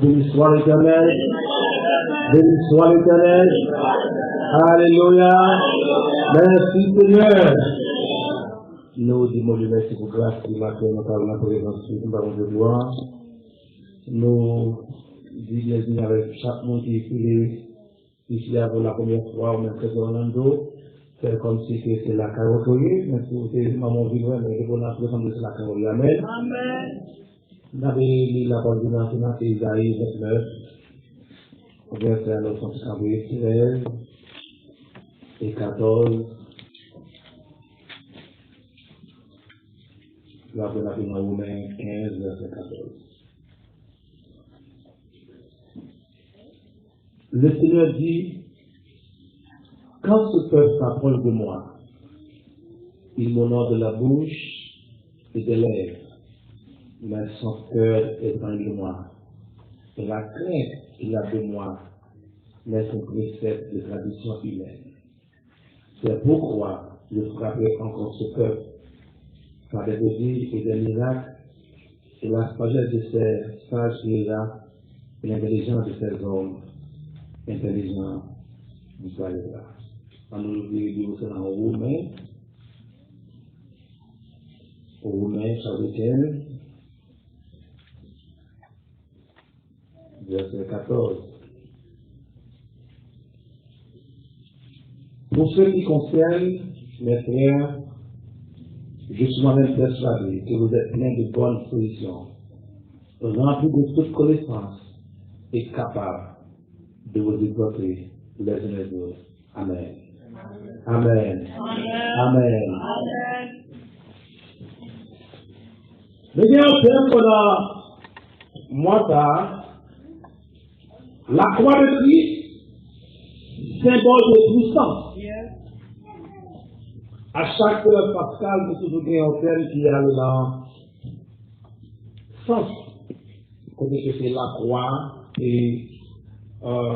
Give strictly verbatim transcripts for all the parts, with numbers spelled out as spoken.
Béni soit l'Éternel. Béni soit l'Éternel. Alléluia. Merci Seigneur. Nou di Bondye mèsi pou gras li maten nan prezans li, nou ba Bondye glwa. Nou di byenvini avèk chak moun ki file isi a pou la premyè fwa, ou menm frè Orlando, fè kòmsi ke se lakay ou ke w ye, menm si w te manman w vin wè, men depi w la, w sanble se lakay ou ye. Amèn. Amèn. N ap li lapawòl de Bondye nan Izayi vennèf, vèsè a nou santi kanpe trèz e katòz. Epi apre n ap li nan Women kenz, vèsè katòz. Le Seigneur dit, quand ce peuple s'approche de moi, il m'honore de la bouche et des lèvres, mais son cœur est éloigné de moi. Et la crainte qu'il a de moi n'est qu'un précepte de tradition humaine. C'est pourquoi je frapperai encore ce peuple par des prodiges et des miracles, et la sagesse de ces sages grillera, et l'intelligence de ces hommes intelligents disparaîtra. Ann nou li Bib la nan Women, Women chapit kenz. Verset quatorze. Pour ce qui concerne mes frères, je suis moi-même persuadé que vous êtes pleins de bonnes dispositions, remplis de toute connaissance et capables de vous exhorter les uns les autres. Amen. Amen. Amen. Amen. Nou gen yon tèm pandan mwa sa a, la croix de Christ, symbole de puissance. A chak semèn paskal, nou toujou gen yon tèm ki ale nan sans kote ke se lakwa e, euh,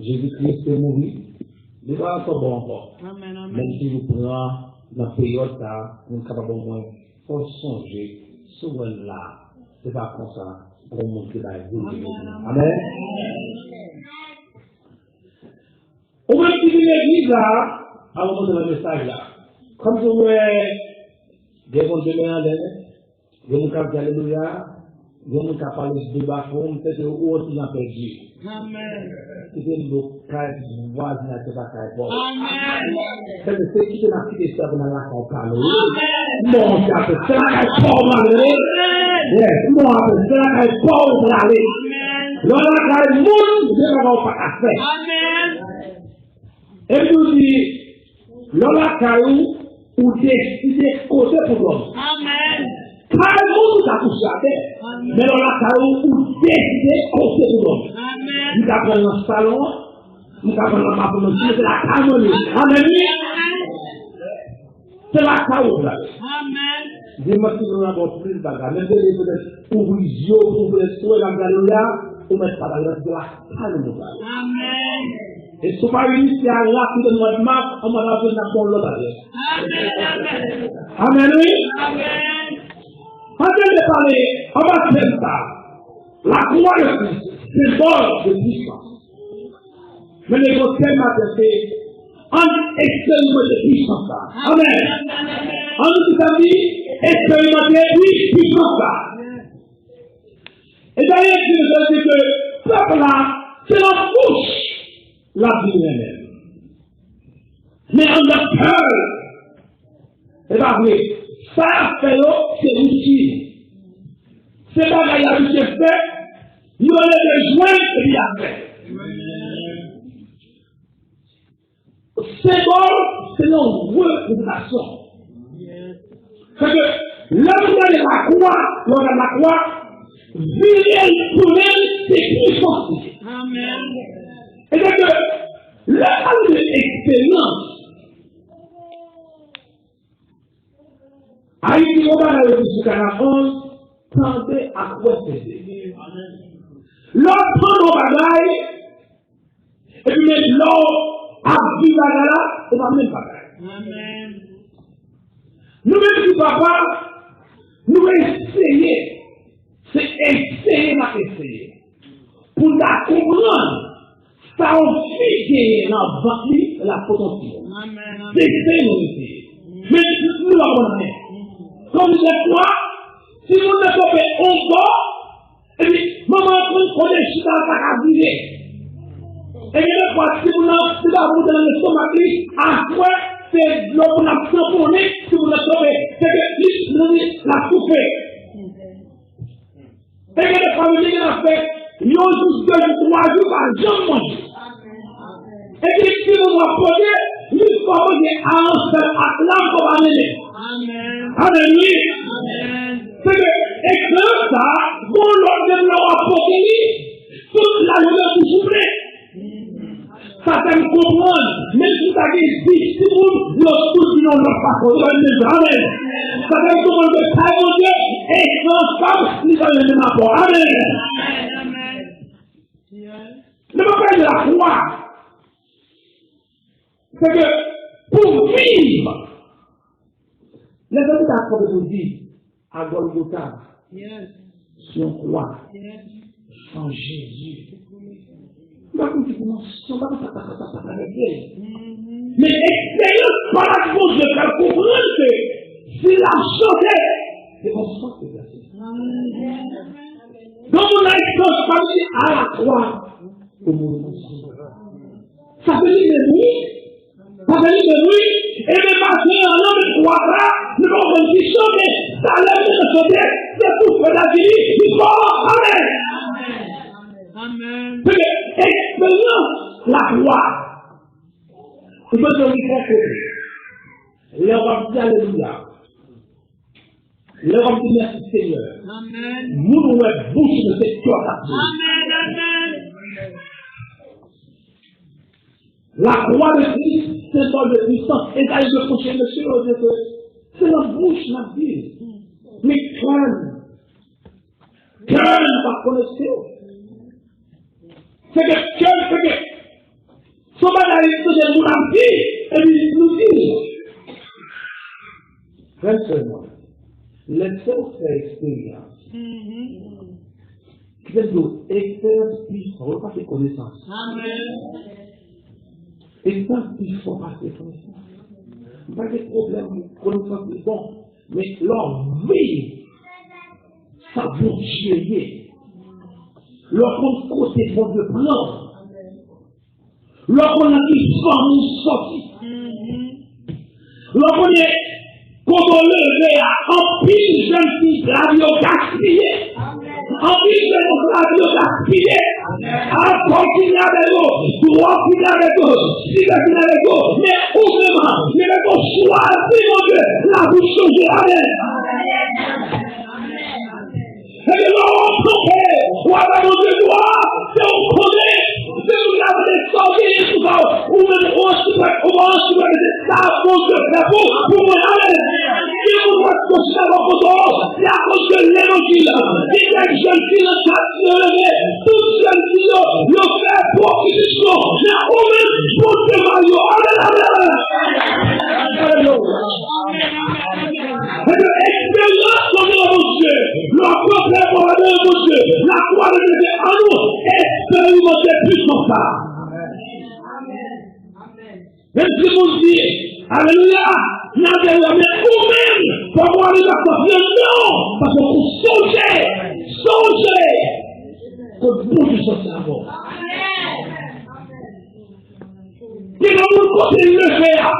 Jezi Kris te mouri, li pa ankò bon ankò. Amèn, amèn. Men li toujou pran nan peryòd sa a pou nou kapab omwen fè w sonje, si w wè l la, se pa konsa, gon moun ki bay vre. Amèn, amèn. Amèn. Ou menm ki vin legliz la, al monte nan mesaj la. Kòmsi w wè gen moun ki men anlè, gen moun k ap di alelouya, gen moun k ap pale de bafon, m tèt ou wè ti jan pèdi. Amèn. Kite m do kay vwazinaj, se pa kay pa w. Amèn. Sèke se kite n ap kite sa pou n al lakay pa nou. Amèn. Mò an se apre, se lakay pa w m ale. Amèn. Yes, mò an apre, se lakay pa w m ale. Amèn. Lè w lakay moun, gen bagay ou pa ka fè. Amèn. Epi ou di, lè w lakay ou, ou deside kote pou dòmi. Amèn. Kay moun ou ka kouche atè. Amèn. Men lè w lakay ou, ou deside kote pou dòmi. Amèn. M ka pran l nan salon an, m ka pran l nan mason nan, men se lakay mwen li ye. Amèn, wi. Amèn. Se lakay ou prale. Amèn. Demanti nou nan bon plis bagay. Menm de li poutèt ouvri zye w, pou poutèt sou w, alelouya, ou mèt pa prale, se lakay nou prale. Amèn. E si w pa vin isi a rapid an mwa de mas, an mwa davril n ap ba w lòt adrès. Amèn, amèn. Amèn, wi. Amèn. Ann nou pale anba tèm sa a, la croix de Christ, symbole de puissance. Men le gwo tèm maten se, ann eksperimante pisans la. Amèn. Ann nou tout ansanm di, eksperimante pi pisans la. E dayè, Bib la di ke pèp la, se nan bouch l ap vin renmen l. Men anndan kè l, se pa vre. Sa y ap fè yo, se woutin. Se bagay y abitye fè, yo leve jwenn epi y ap fè. Senbòl, se yon reprezantasyon. Paske lè nou gade lakwa, lè w gade lakwa, vire l tounen l, se pwisans li ye. Amèn. E se ke lè n pale de eksperyans, Ayiti, yon bagay yo di sou Kanal onz, tande ak wè se vre. Lè w tande yon bagay, epi men lè w ap viv bagay la, se pa menm bagay. Amèn. Nou menm ki papa, nou eseye Se eseye n ap eseye pou n ta konprann sa yon fi genyen nan vant li, l ap pote yon timoun. Amèn, amèn. Se eseye nou eseye. Men nou pa konprann anyen. Konbyen fwa timoun nan kanpe yon bò, epi manman an konn kote chita l pa ka vire. E gen de fwa timoun nan, li pa moute nan lestomak li, aswè, se dlo pou n ap tanponnen, timoun nan kanpe, se ke li, li, l ap toufe. E gen de fwa, li gen afè, yon jou, de jou, twa jou, pa janm manje. Epi timoun w ap pote, li fò manje a ansèl ak lam kòm a nene. Amèn. Amèn, wi. Amèn. Se ke eksperyans sa a, gon lòt menm lè w ap pote li, tout lajounen toujou plen. Sa fè m konprann, menm si w ta gen dis timoun, yo tout vin yon lòt fason. Yo pa menm jan. Amèn. Sa fè m konprann ke kay Bondye, eksperyans pa m, li pa menm rapò. Amèn. Amèn. Men mwen pale de lakwa. Se ke pou viv, lè zòt ta kanpe pou di a Gòlgota, sou yon kwa, san Jezi. M pa konn ki dimansyon, m pa konn sa, sa, sa, sa, sa, sa, sa, men eksperyans pa la Bondye fè l konprann ke si l ap chante, se konsa ke l ap chante. Donk, moun nan eksperyans pa di a lakwa, ou mouri konsa. Sa vle di, men wi, Sa vle di ke wi, e men maten an, nan men kwa la, nou pa konn ki chante, sa lè nou chante, se pou fè la vini, li fò. Amèn. Amèn. Paske eksperyans lakwa, ou bezwen li fè kote. Lè w ap di alelouya, lè w ap di mèsi Senyè, amèn, moun wè bouch ou, se kè w ap di. Amèn, amèn. La croix de Christ, symbole de puissance. Ezayi te pwoche mesye yo, di ke se nan bouch n ap di l, men kè n, kè n pa konekte. Se ke kè n, se ke se yon bagay, se ke moun ap di, epi nou di. Frè m, sè m, lè w fè eksperyans, kite m di w, eksperyans pi fò pase konesans. Amèn. Eksperyans pi fò pase konesans. M pa gen pwoblèm, konesans li bon. Men lè w viv sa Bondye ye, lè w konn kote Bondye pran w, lè w konn nan ki fanmi w sòti, lè w konnen kote w leve a, anpil jèn fi lavi yo gaspiye, anpil jèn fi lavi yo gaspiye, alkòl fini avèk yo, dwòg fini avèk yo, sigarèt fini avèk yo, men ou menm, li mete w chwazi Bondye, lavi w chanje. Amèn. Epi lè w kanpe, w ap ba Bondye glwa, se ou konnen, se ou ki ap sòti sou sa w, ou menm ou an siprè, ou an siprè, se sa Bondye fè pou, pou mwen. Amèn. Gen moun w ap konsidere w kote w, se akoz de levanjil. Gen kèk jèn fi nan katye yo leve, tout jèn fi yo, yo fè pwostitisyon, men ou menm, Bondye mari w. Amèn, amèn, amèn. Alelouya. Ebyen, eksperyans konnen Bondye. Lè w pran pè pou w adoran Bondye, lakwa de Bondye an nou, eksperimante pisans sa. Menm si moun di, alelouya, nan dèyè, men ou menm, fò w ale nan kòf yo, non, paske pou sonje, sonje, kot Bondye sòti avè w. Gen yon moun kote l leve a,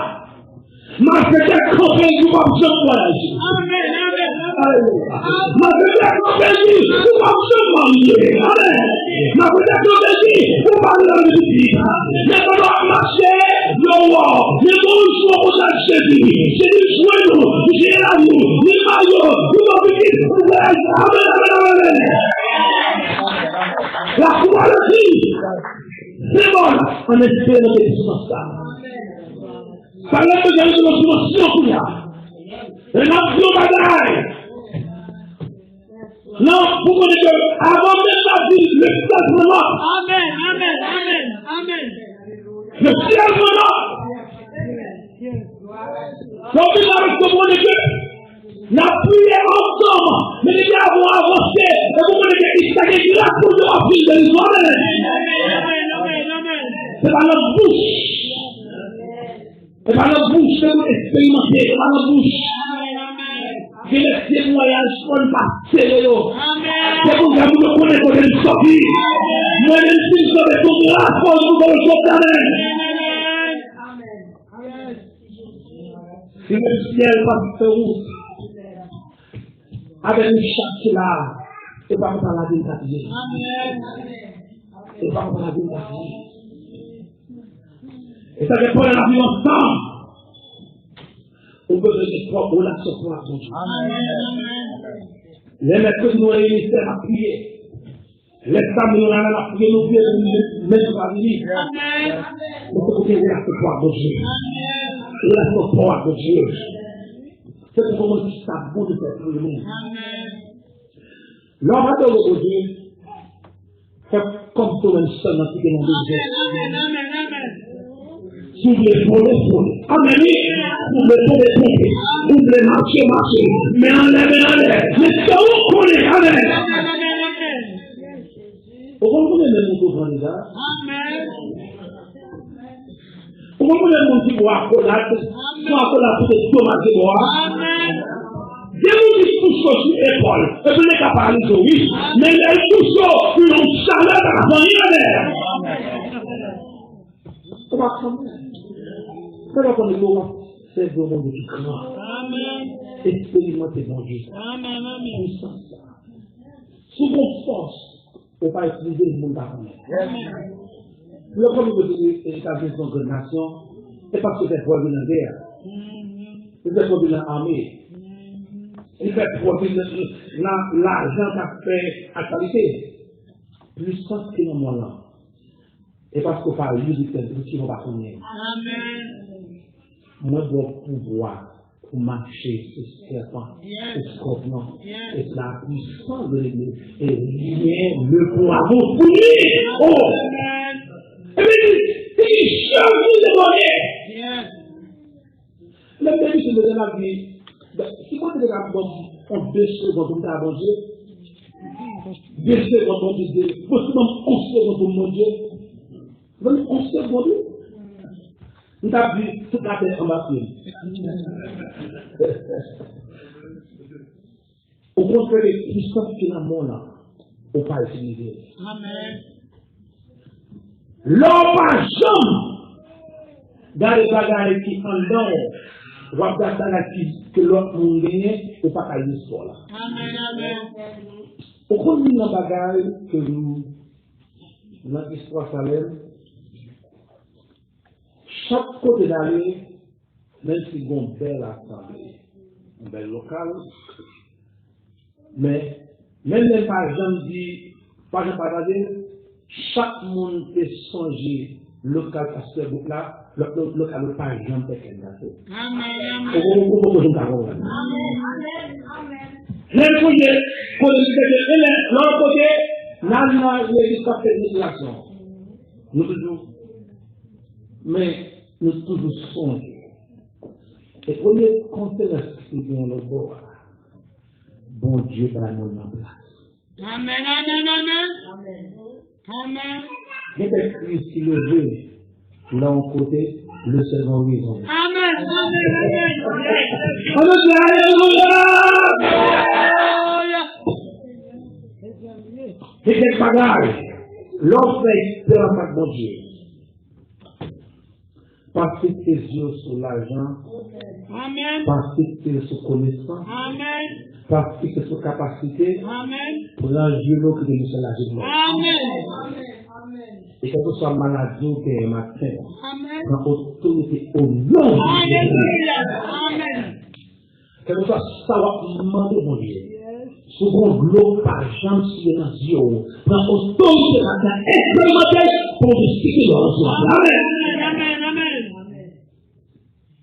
malfektè kanpe l di w p ap janm vwayaje. Amèn, amèn, amèn. Alelouya. Malfektè kanpe l di w p ap janm marye. Amèn. Malfektè kanpe l di w pa nan pitit. Men pandan w ap mache, yo wè w. Men gon yon jou w kontak Jezi. Jezi jwenn ou. Jezi lavi w. Li mari w. Li ba w pitit. Ou vwayaje. Amèn, amèn, amèn, amèn. Lakwa de Kris. Senbòl an esperans de pisans sa. Sa lè nou gen yon dimansyon kounye a. E n ap di yon bagay. Non, pou konnen ke avan menm la di, le syèl pran nòt. Amèn, amèn, amèn, amèn. Le syèl pran nòt. Sa vle di avèk sa, pou konnen ke n ap priye ansanm, men depi avan w avanse, w Ou konnen ke Kris la gen gras pou nou ofri l de nou. Amèn. Se pa nan bouch. Se pa nan bouch ke nou esperimante, se pa nan bouch. Gen de temwayaj fò n pa sere yo. Se pou sa moun yo konnen kote n sòti. Mwen menm si m sove pou gras, fò nou sove sou tèren. Si le syèl pa fè wout avèk nou chak ki la, e pa pou pa lage n ta ye. E pa pou pa lage n ta ye. E sa ke pran lavi ansanm. Ou bezwen gen pwòp relasyon pwòp ak Bondye. Lè mèkredi nou reyini, sè n ap priye. Lè samdi nou la, n ap priye, nou priye, men nou pa vini. Men se pou gen relasyon pwòp ak Bondye. Relasyon pwòp ak Bondye. Se pou kòmanse sa Bondye fè pou nou. Lè w ap adore Bondye, fè kòmsi w menm sèlman ki te nan bezwen. Si w vle vole, vole. Amèn, wi. Si w vle tonbe, tonbe. Si w vle mache, mache. Men anlè, men anlè. Men sa w konnen, amèn. Ou konn konbyen menm moun ki w pran deja? Ou konn konbyen moun ki bò akolad, sou akolad pou te domaje bò a? Gen moun ki touche w sou epòl, epi l te ka paralize w, wi. Men lè l touche w, yon chalè pa ka fè anyen avè l. Ou pa konprann. Fè w konnen ke w ap sèvi yon Bondye ki gran. Eksperimante Bondye. Pwisans sa. Si w gon fòs, ou pa itilize l, moun pa konnen. Lè kòm yo di Etazini se yon gran nasyon, se paske fè prèv li nan gè. Li fè prèv li nan ame. Li fè prèv li nan, nan lajan k ap fè aktyalite. Pwisans ki nan mòn lan. E paske w pa itilize l, sinon w pa konnen. Mwen ba w pouvwa pou mache sou sèpan, sou skòpyon, e la pwisans de legliz, e ryen le pou amou pou li. Oh! Epi li di, li di, Jezi te konnen. Lè m te vizite l, m ap di, si Bondye te ka ban m yon de segonn pou m ta Bondye, de segonn, Bondye, de, Bondye, ban m yon segonn pou m Bondye. Ban m yon segonn, wi. M t ap di, tout latè anba pye m. Ou konn fè de pwisans ki nan mond lan, ou pa itilize l. Lè w pa janm gade bagay ki anndan w, w ap gade bagay ki, ke lòt moun genyen, ou pa ka itilize l la. Ou konn youn nan bagay ke nou, nan istwa Salèm, chak kote n ale, menm si gon bèl asanble, yon bèl lokal, men, menm lè n pa janm di, pa janm pataje, chak moun te sonje lokal pastè bout la, lo-, lo-, lokal yo pa janm fè kè n gate. Ou, ou, ou poko janm ka konprann. Lè n sonje, kote li te ye, e lè, lòt kote, n al nan legliz k ap fè deklarasyon. Nou toujou, men, nou toujou sonje. E premye konferans ki te gen lòt bò a, Bondye bay moun nan plas. Amèn, amèn, amèn. Amèn. Gen kèk kriz ki leve nan yon kote, le sèl gen yon rezon. Amèn, amèn, amèn. Ann di alelouya! Alelouya! Gen kèk bagay, lè w fè eksperyans ak Bondye, pa fikse zye w sou lajan. Amèn. Pa fikse l sou konesans. Amèn. Pa fikse l sou kapasite. Amèn. Pran jenou kite misye laje dlo. Amèn. E kèlkeswa maladi w genyen maten an, amèn, pran otorite o non de Jezi. Alelouya. Amèn. Kèlkeswa sa w ap mande Bondye, si w gen dlo w pa janm siye nan zye w, pran otorite maten an, eksperimante l pou w site dlo w sou lajan. Amèn. Amèn, amèn, amèn.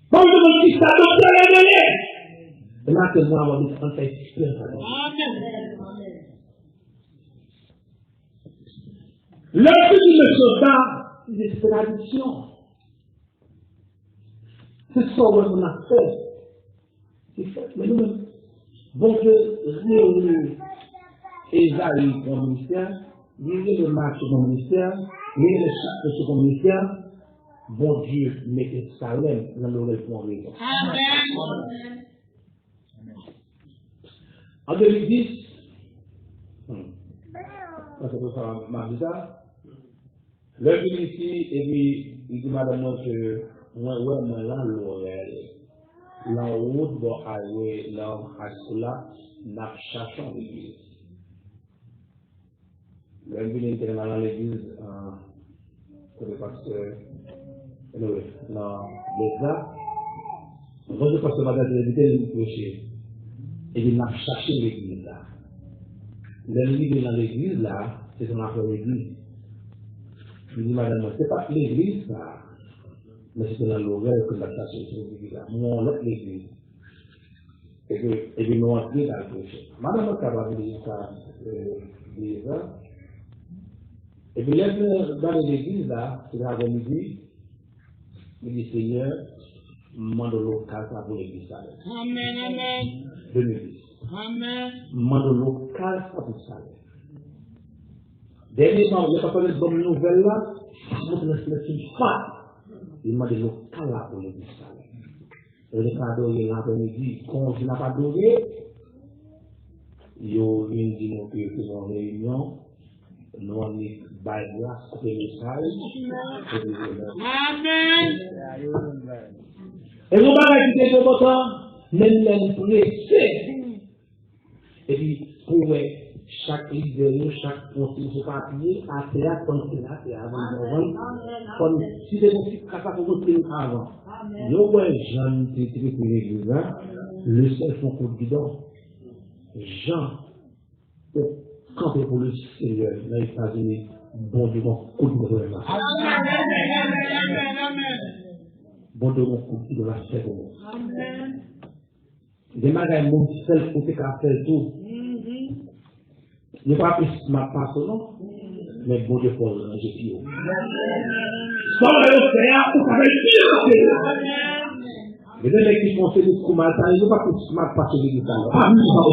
Bon, nou di sa doktè reveye. E maten mwen, mwen, nou ann fè eksperyans avè l. Amèn. Lè w fin di mesye sa, li di se tradisyon. Se sa w wè moun ap fè. Se fèt, men nou menm, Bondye rele Ezayi pran ministè, li rele Matye pran ministè, li rele chak Kretyen pran ministè. Bondye mete Salèm nan lorèy pou yon rezon. Amèn. An de mil dis, hmm, paske pou sa, m ap di sa, lè m vin isi, epi li di madanm mwen ke mwen wè mwen lan lorèy, lan wout bò highway, lan high school la, n ap chache yon legliz. Lè m vini, m te renmen al nan legliz, ah, kote pastè, anyway, nan lèz la. Mwen se pastè madanm te envite m preche. Epi n ap chache legliz la. Lè m rive nan legliz la, se te nan aprèmidi. M di madanm mwen, se pa t legliz sa, men se te nan lorèy ke n ap chache legliz la. Mwen yon lòt legliz. Epi, epi nou antre nan preche. Madanm mwen kapab vini jiska, eh, dezè. Epi lè nou gade legliz la, se aprèmidi, li di, Senyè, m mande w lokal sa pou legliz Salèm. Amèn, amèn. De mil dis. Amèn. M mande w lokal sa pou Salèm. Dènyèman, lè papa mwen ban m nouvèl la, mwen te nan silans, li pa. Li mande lokal la pou legliz Salèm. Yo te ka adore l aprèmidi, kon jou n ap adore, yo vin di nou ke yo te nan reyinyon, nou annik bay gras, koute mesaj, koute mesaj. Amèn. E yon bagay ki te enpòtan, menm lè n prese, epi pou wè chak lidè yo, chak pwonte sou papye, atè a, pann senatè a, avan l vann, pann, si se yon ti kras a pou mete l avan. Yo wè jan n te trete legliz la, le sèl fon kout bidon. Jan ou kanpe pou le Senyè nan Etazini, Bondye gon kout bidon la. Bondye gon kout bidon la fè pou ou. Gen bagay moun sèl ou te ka fè l tou. Yo pa pi smart pase w non. Men Bondye fè w ranje pye w. Sa w wè yo fè a, ou ka fè l pi pase yo. Gen de nèg ki fè yon seri de kou mal pale, yo pa pi smart pase legliz la non. Pa pi smart,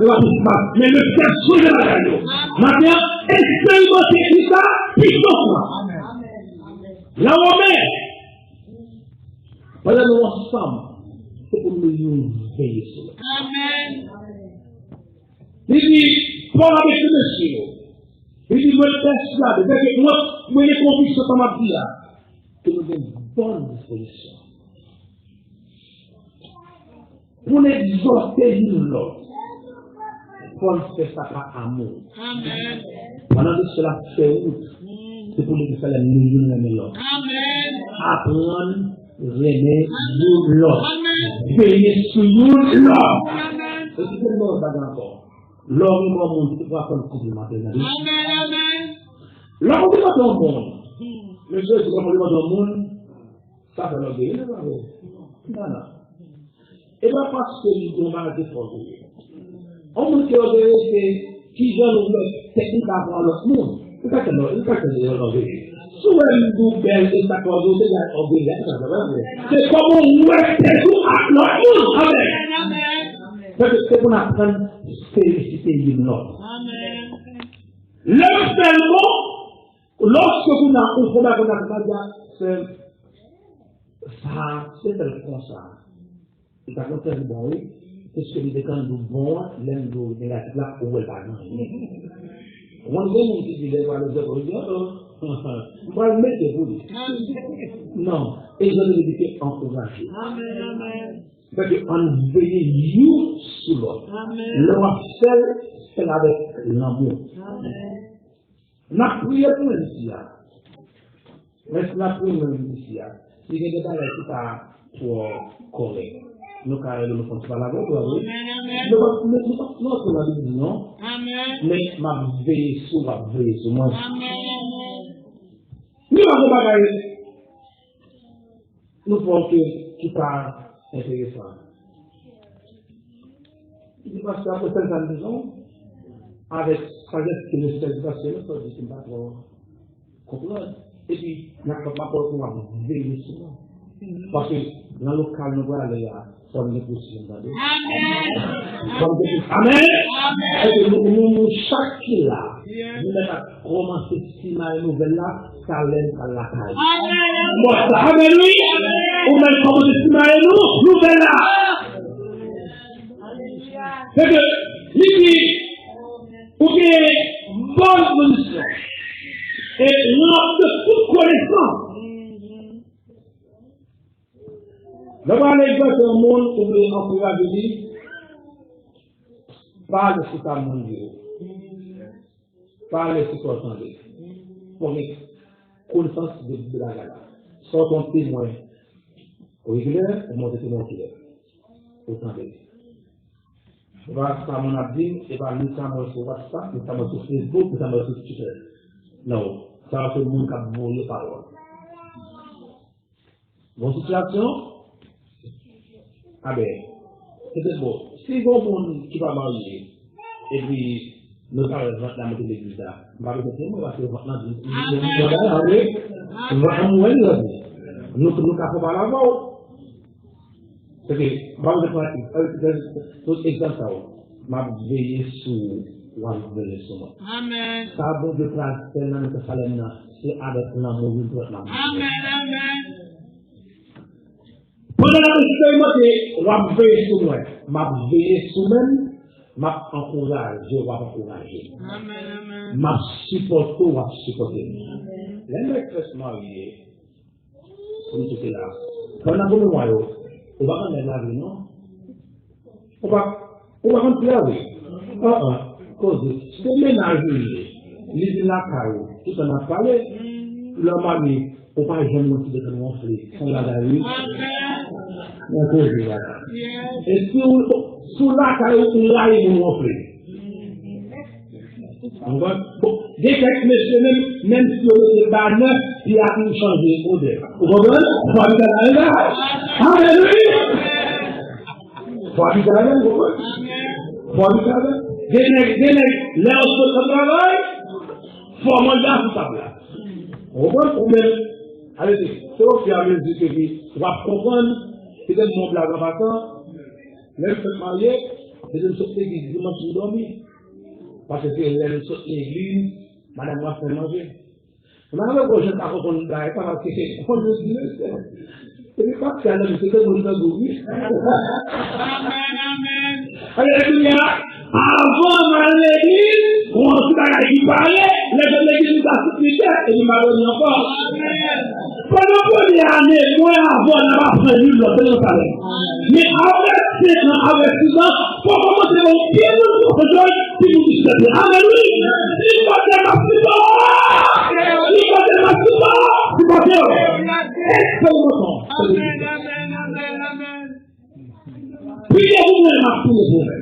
yo pa pi smart. Men le fèt chanje bagay yo. Maten an, eksperimante kisa? Pisans lan. Nan Women, pandan nou ansanm, se pou nou youn veye sou lòt. Amèn. Li di, Pòl ap ekri mesye yo. Li di, mwen pèswade, sètadi mwen, mwen gen konviksyon sa m ap di a, ke nou gen bòn dispozisyon. Pou n egzòte youn lòt, fò n fè sa pa amou. Amèn. Pandan ke sèl ap fè wout, se pou legliz Salèm nou youn renmen lòt. Amèn. Aprann renmen youn lòt. Amèn. Veye sou youn lòt. Amèn. E ki se lòt bagay ankò? Lè w renmen yon moun, se pou aprann konpliman, tande. Amèn, amèn. Lè w konpliman yon moun, mesye, si w konpliman yon moun, sa fè l ògeye, non, pa vre? Non, non. E pa paske li gen yon bagay ki fè ògeye. Yon moun ki ògeye, se kijan l wè tèt li pa rapò a lòt moun. Li pa tèlman, li pa tèlman ògeye. Si w wè m di w bèl, e sa k ògeye, se bagay ògeye, se sa k ògeye. Se kòman w wè tèt ou ak lòt moun. Amèn. Amèn. Se, se pou n aprann felisite youn lòt. Amèn. Lè w fè l bon, lòske kounye a ou fè bagay konsa, kounye a, sè, sa, se fè l konsa. Li pa konn fè l bon, wi. Piske li te konn di w bon an, lè m di w negatif la, ou wè l pa gen anyen. Ou konn gen moun ki di, lè l pral egzanp, li di, oh, oh, m pral mete pou li. Non, egzanp li te ankouraje. Amèn, amèn. Sètadi, ann veye youn sou lòt. Amèn. Lè w ap fè l, fè l avèk lanmou. Amèn. N ap priye pou M C A. Men si n ap priye pou M C A, si gen de bagay ki pa twò kòrèk, nou ka rele nou fè yon ti pale avè w, wi. Amèn, amèn. Nou pa, nou, nou pa, nou pa nan legliz, non. Amèn. Men m ap veye sou, w ap veye sou mwen. Amèn, amèn. Nou pa gen bagay nou fè ke ki pa enteresan. Li di, pastè, apre sèl sa m bezwen, avèk sajès ke nou fè di pastè, nou fè di ki m pa twò konprann. Epi, nan kòt lapòl pou m ap veye sou nou. Paske nan lokal nou prale a, Fò n gen plis moun, tande. Amèn. Fò n gen plis. Amèn. Amèn. Èske nou, nou, nou chak ki la, nou mèt ap kòmanse simaye nouvèl la, sa lè n pral lakay. Amèn. Mò sa, amèn, wi. Ou mèt kòmanse simaye nou, nouvèl la. Alelouya. Se ke, li di, ou gen bòn kondisyon. E lanp de tout konesans. Lè w ale egzòte yon moun, ou vle ankouraje li, pa ale sou sa moun di w. Pa ale sou sa w tande. Fò w gen konesans de, de bagay la. Sa w se yon temwen okilyè, ou montre temwen okilyè. Ou tande. Se pa sa moun ap di m, se pa ni sa mwen sou WhatsApp, ni sa mwen sou Facebook, ni sa mwen sou Twitter. Non, sa se moun k ap voye pawòl. Bon sitiyasyon, a ben, petèt bon, si gon moun ki pa marye, epi nou ta wè vant la monte legliz la, m pa bezwen temwen, paske vant la di, nou, nou, nou, nou, nou, nou, nou, nou, nou ka fè pale avè w. Paske, m pa bezwen pran, tout egzanp sa yo, m ap veye sou ou, w ap veye sou mwen. Amèn. Sa Bondye pral fè nan mitan salèn nan, se avèk lanmou li pral nan. Amèn, amèn. Pandan n ap eksperimante, w ap veye sou mwen. M ap veye sou mwen, m ap ankouraje, w ap ankouraje. Amèn, amèn. M ap sipòte, w ap sipòte. Amèn. Lè nèg fèk marye, pou m kite la. Pandan gwo mwa yo, ou pa konn nèg la vre non. Ou pa, ou pa konn fi a vre. An an, koze. Se mennaj ou ye. Li vin lakay ou. Tout tan n ap pale. Lè w marye, ou pa janm wè ti bèt wonfle. Se yon bagay wi. Yon koze bagay. E si w, si w lakay ou, ou rayi moun wonfle. Ou konprann? Bon, gen kèk mesye menm, menm si yo mete ba nèf, pi a toujou chanje odè. Ou konprann? Fò abitay la menm bagay. Alelouya! Fò abitay la menm, ou konprann? Fò abitay la menm. Gen nèg, gen nèg, lè yo sot nan travay, fò manje a sou tab la. Ou konprann? Ou menm, ale se, se ofiramezi ke w ap konprann, petèt bon blag an pasan, lè m fèk marye, petèt m sot legliz dimanch m dòmi. Paske se lè m sot legliz, madanm mwen ap fè manje. Mwen avèk ou, jan pa konprann bagay sa, paske se konn yo di mesye. Epi pa fè nan misye, se moun tankou wi. Amèn, amèn. Alelouya. Avan m al legliz, gon ti bagay ki pale, lè m legliz m ta sou kritè, epi m pa dòmi ankò. Amèn. Pandan premye ane, mwen avè w n ap aprann youn lòt, se konsa menm. Men apre senk an, apre sis an, fò w kòmanse wè yon pil moun konprann, pil moun ki sou tèt yo. Amèn, wi. Li kote m ap sipò. Li kote m ap sipò. Sipòte yo. Eksperimante. Amèn, amèn, amèn, amèn. Priye pou mwen, m ap priye pou mwen.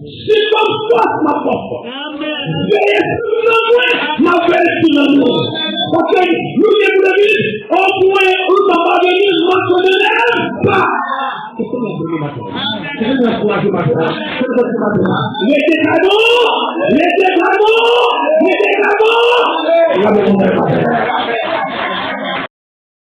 Si m ap fòs, m ap fòs. Veye sou nanm mwen, m ap veye sou nanm mwen. Paske nou gen pou deviz, au point où ta parvenu notre ne lève pas. Ke Senyè beni maten. Ke Senyè ankouraje maten. Ke Senyè beni maten. Rete kalm, rete kalm, rete kalm. N ap konprann.